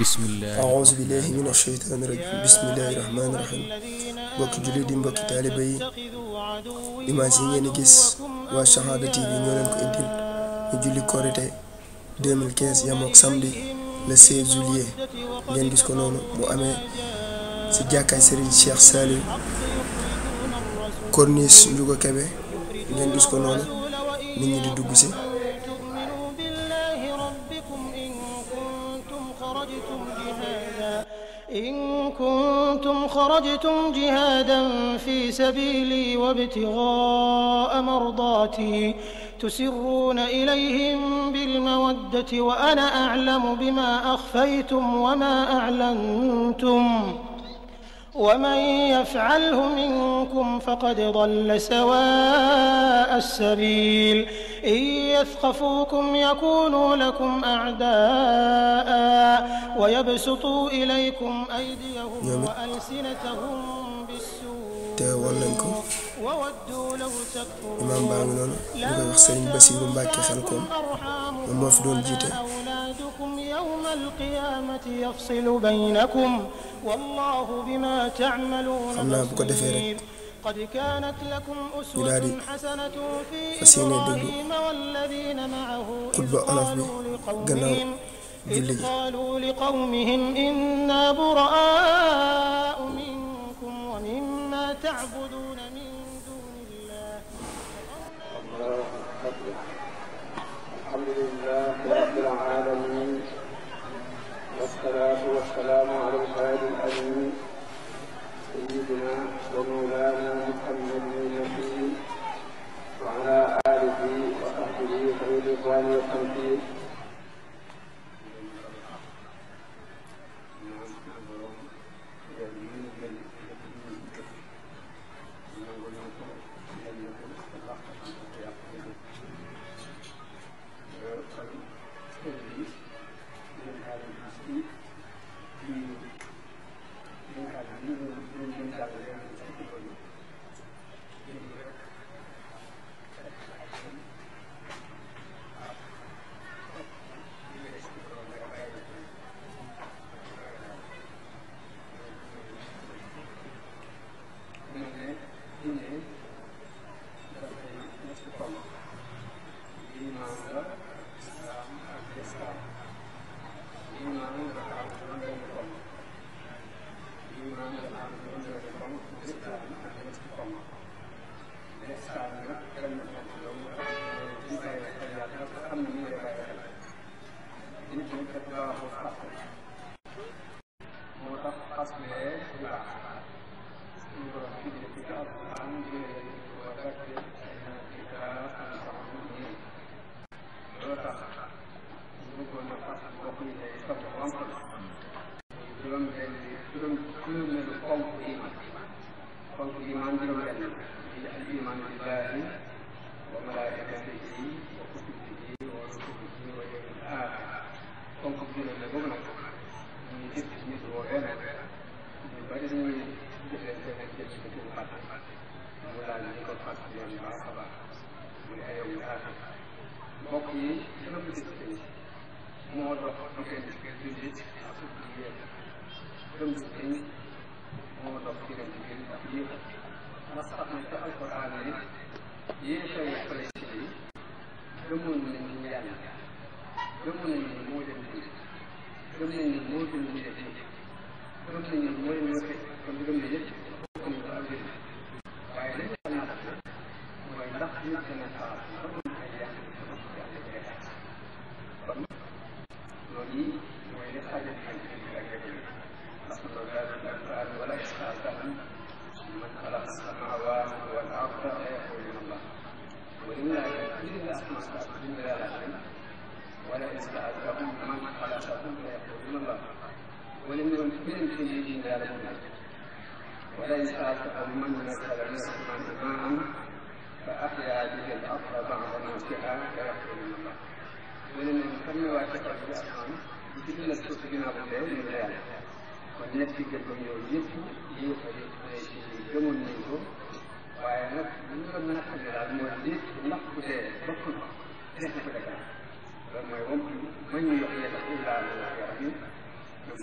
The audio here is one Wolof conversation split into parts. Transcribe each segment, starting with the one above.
bismillahi أعوذ بالله من الشيطان الرجيم بسم الله الرحمن الرحيم mbokki jullit yi mbokki taaliba yi image yi ngeen gis waa Shahada TV ñoo leen ko indil ñu julli korite 2015 yamook samedi le 16 juillet ngeen gis ko noonu mu amee ci jàkkaay Serigne Cheikh Saliou corniche Ndiouga Kébé ngeen gis ko noonu nit ñi di dugg ci إن كنتم خرجتم جهادا في سبيلي وابتغاء مرضاتي تسرون إليهم بالمودة وأنا أعلم بما أخفيتم وما أعلنتم ومن يفعله منكم فقد ضل سواء السبيل إن يثقفوكم يكونوا لكم أعداء ويبسطوا إليكم أيديهم وألسنتهم بالسوء وودوا لو تكفرون لا تنسوا أولادكم يوم القيامة يفصل بينكم والله بما تعملون بصير قد كانت لكم أسوة حسنة في إبراهيم والذين معه إذ قالوا لقومهم إنا براء منكم ومما تعبدون من دون الله الحمد لله رب العالمين والصلاة والسلام على الهادي الأمين سيدنا ومولانا محمد النبي وعلى آله وصحبه خير الرضوان والتمثيل.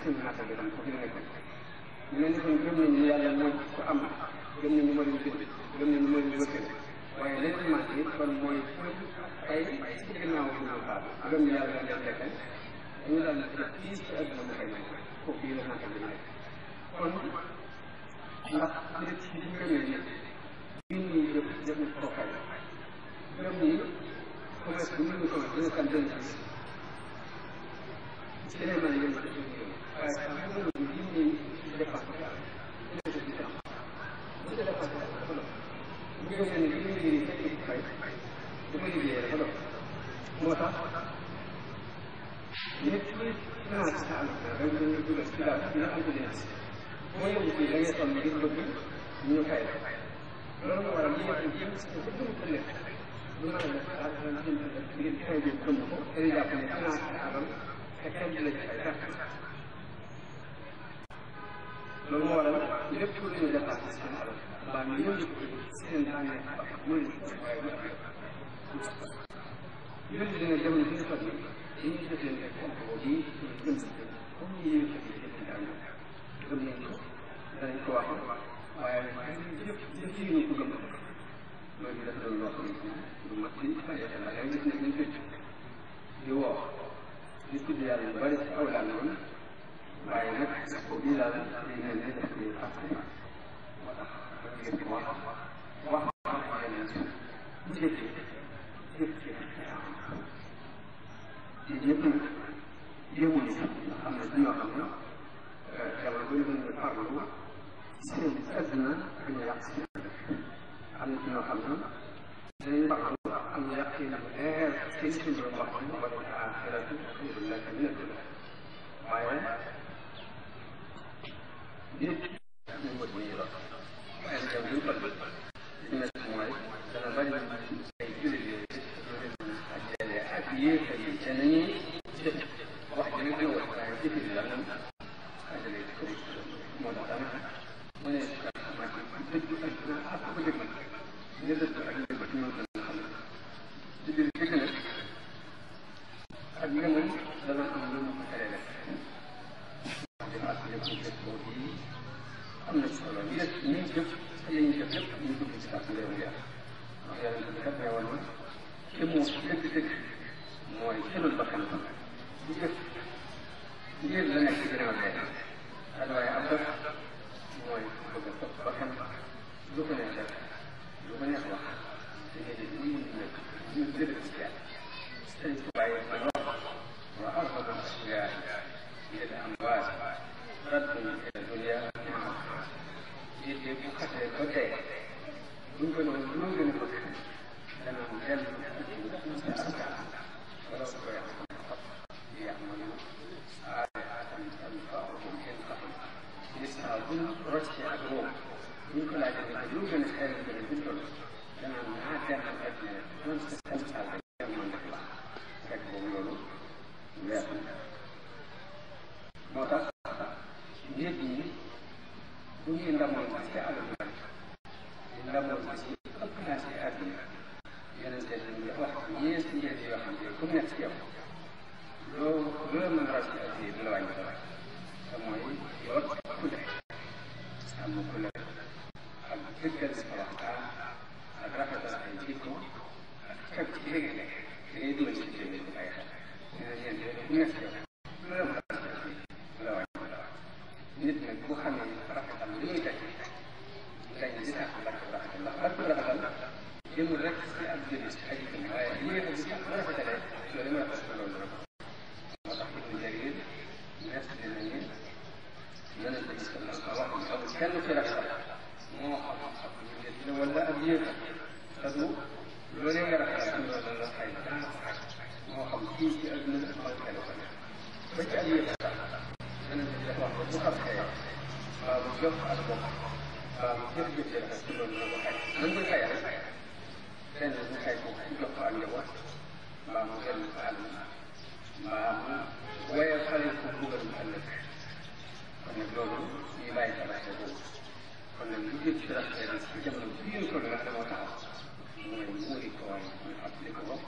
seen naata bi tam foofu la nekkoon ñu ne kon gëm nañu ne yàlla mooy ku am gëm nañu moo leen bind gëm nañu moo leen wëkkale waaye leen commencé kon mooy ay ci ginnaaw bu ñu faatu gëm yàlla leen dekkal dañu daan def fii ci àdduna mu koy nekk foofu yi la naata bi nekk kon ndax nit ci ñu gëmee ne bii ñuy jëf jëf na ko fay gëm ni commerce bu ñu ko dina kan dënn ci leneen man yéen ci ñu waaye sax bu ñu bii ñuy dépassé ñu gëm ne li ñuy liggéey fekk ci fay dafa liggéeyee dafa dox moo tax nit ñi finance sa àll rek dañuy dugal ci daal nga am ko dina moo yóbbu fii da ngay sonn ngir bëgg ñu fay loolu moo waral li nga xam jëm si ko jëm ko nekk bu mën a def daal dana jëm ngir fay bi gëm ko dañuy jàpp ne finance sa àllam te kenn du la ci ay perte loolu moo waral lépp lu ñu dépassé seen alal mbaa ñu yëngu seen bànneex ba mooy waaye du am yëngu dina dem ci fa ni dañuy jëfee compte boobu yi jëm si comme ñu yëngu ci jëfee daal gëm nañ ko danañ ko wax waaye jëf jëf yi ñu ko gëm loolu def doon loo xam ne lu mat ci bàyyi xel la yaa ngi gis ne dañ tëj di woo di tudd yàlla lu bari ci aw daal noonu waaye nag bii daal day mel ne daf koy fàtte moo tax ngeen ko wax yeneen si bu jëkkee jëkkee te ñëpp nag jéemuñu am na ci ñoo xam ne jamono ba ñu mën a farlu seen àdduna dañu yàq si am na ci ñoo xam ne dañuy farlu am na yàq yi bu leer seen suñu doon wax ne wala axiratu xayrun laka mina dunya waaye nit ñu mën ñu yor waaye nag ñu toll li nekk mooy dana bari ay jullit yooyu ak jëlee ak yéefar yi te nañuy jëf wax ji nag ñëwal waaye jëf yi la nam ajale ko moo tax daanaka mu ne ma dëgg ak ko dëgg nga dëgg ak nga bëgg ñoo gën a xam ci biir dëgg nag ak ngëmam dana am lu mu ko tere def am na solo lépp ñuy jëf yi ñuy jëf lépp ñu dugg ci kàttan réew mi yàlla ndax yàlla bi kat ne woon na te moo dëgg-dëgg mooy xelul bakkan bu jëf ngir la nekk ci ginnaaw dee ak waaye am def mooy bëgg a topp bakkan lu ko neex def lu ko neex wax te ngay dégg ñu nekk ñu dëgg ci yàlla sëñ ko bàyyi ma wax wa arhaba asfiyaa ngir am waas raddun ila dunya nit yi bu xasee ba tey buñ ko noonu lu gën a bëgg dana am dellu sa askan wala su ko yàq ya'malu aatan tanfa'uhum in qatal gis naa buñ rocce ak moom buñ ko laajee ne lu gën a xeer gën a buñ toll dana am naa dellu rek ne doon sa santal rek yam man def la fekk boobu loolu weer moo tax nit ñi bu ñuy ndamoon ci alal di ndamoon ci ëpp naa ci àdduna yeneen te dañuy wax ñeenti njëriñ yoo xam ne ku nekk ci yow loo mën a ràcc ci àdduna du la wàññi dara te mooy yor ku ne am ku ne ak dëggal sa waxtaan ak rafetal ay jikko ak fekk ci li nga nekk da ngay dugal ci jënd bu ay xel yeneen ñeenti ku nekk ci yow loo mën a ràcc ci àdduna du la wàññi dara nit nag bu xamee rafetal li muy teg dañ di sax rafetal ndax rafetal jëmul rek ci ak jënd ci ay jikko waaye li nga xam ne rafetalee loolu ma rafetal loolu rek moo tax Ibnu Jarir nekk dina ni yonente bi sallallahu alayhi wa sallam wax amul kenn ci rafetal moo xam ak nit la wala ak yéefar te du loolee nga rafetal am na la xëy dana ko xaj moo xam fii ci àdduna ak moo xel ko ba ci ak yéefar sax yonente bi dafa wax bu xarxee mbaa bu jox ak bopp mbaa bu jëf-jëf ci rafet ci loolu la ko xaj nan muy xayal benn mu xay ko jox ko ak njaboot mbaa mu xel ko àll mbaa mu wayal xale ko bugal mu ëllëg kon nag loolu ñuy bàyyi xalaate boobu kon nag lu jëm ci rafet nag ci jamono bii ñu toll nag damoo taxaw mooy muuri koor ñu fàttali ko bopp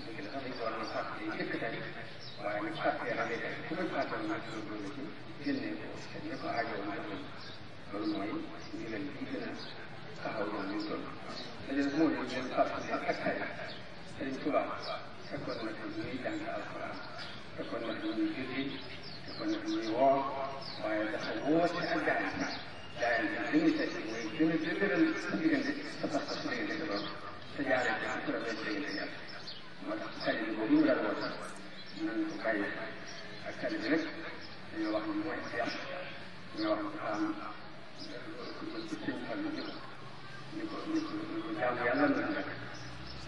léegi dafa dañ ko war a fàttali jëkk tey waaye nag fàtte rajo yi ku ko fàttewoon nag loolu ci génnee ko te ñi ko aajowoon defoon loolu mooy ndigal bi gën a taxaw yoon ñu toll te des moo ñu leen fàttali ak xay Sëriñ Tuubaa fekkoon na fi ñuy jàng alxuraan fekkoon na fi ñuy julli fekkoon na fi ñuy woor waaye dafa woote ak jaayante li muy teg mooy gën a dëgëral sa diggante sa pas-pas sa diggante loolu te jaaree ko ci problème sa diggante yàlla moo tax tali bi boobu ñu daan woote nañ ko bàyyi ak tali bi rek dañoo wax ni mooy seex dañoo wax ni am ci sëñ Fall ni ko jaamu yàlla na nag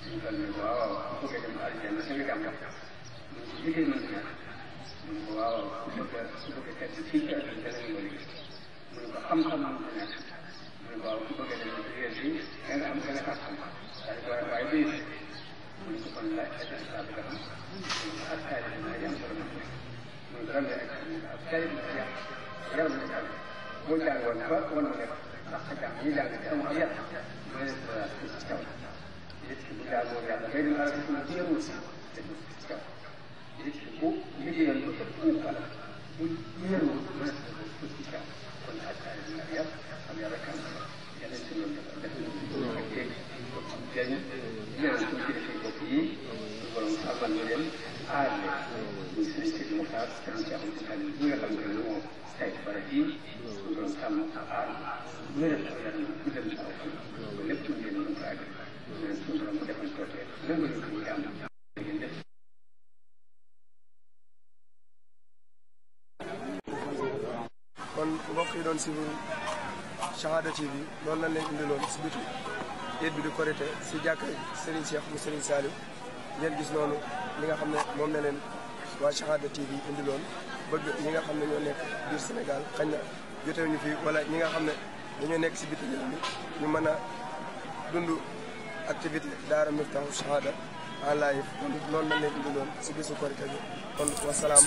sëñ Fall ni ko waaw ku bëgg a dem aljanna sa nga jàmm ñu ci liggéey mën na ñu ko waaw ku bëgg a tedd fii ci àdduna danañ ko liggéey mu ne ko xam-xam mën na nekk mu ne ko waaw ku bëgg a dem liggéey bi da nga am gën a xam waaye day mu ne ko kon la état bi dafa ak kaay bi dina yam solo mu ne ko ram ak kaay bi dina yaram na jàng boo jàngoon ba wan mu nekk ndax jàng ñi jàng ci sama yàq mooy ci kaw nit ki bu jaamoo yàlla ngay dem arab sama jéemul si te ci kaw nit ki bu liggéeyal ba ëpp ñu wala bu jéemul mën a ci kaw kon ak kaay bi nag yàpp xam yàlla kan yeneen ci loolu def na ak léegi dañu ñaan suñu kilifa bopp yi borom xamal ñu leen aar leen muy sëriñ Sidi Mokhtar sëriñ Cheikh Moussa bi nga xam ne moo tay bara ji suñu borom sàmm aar wéral ko yàlla guddal ko ba lépp ñu leen ñu ko àgg ñaan suñu borom mu defal ko tee nangu ñu ko jàmm ngeen def kon mbokk yi doon suivre Shahada TV loolu lañ leen indiloon si biti eet bi di korité si jàkka Serigne Cheikh mu Serigne Saliou ngeen gis noonu li nga xam ne moom ne leen waa Shahada TV indiloon bëgg ñi nga xam ne ñoo nekk biir Sénégal xañ na jotew ñu fii wala ñi nga xam ne dañoo nekk si biti réew mi ñu mën a dund activité Daara Miftahou Shahada en live kon loolu lañ leen indiloon si bisu korité bi kon wasalaam.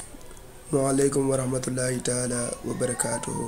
waaleykum wa rahmatullahi taala wa barakaatuhu.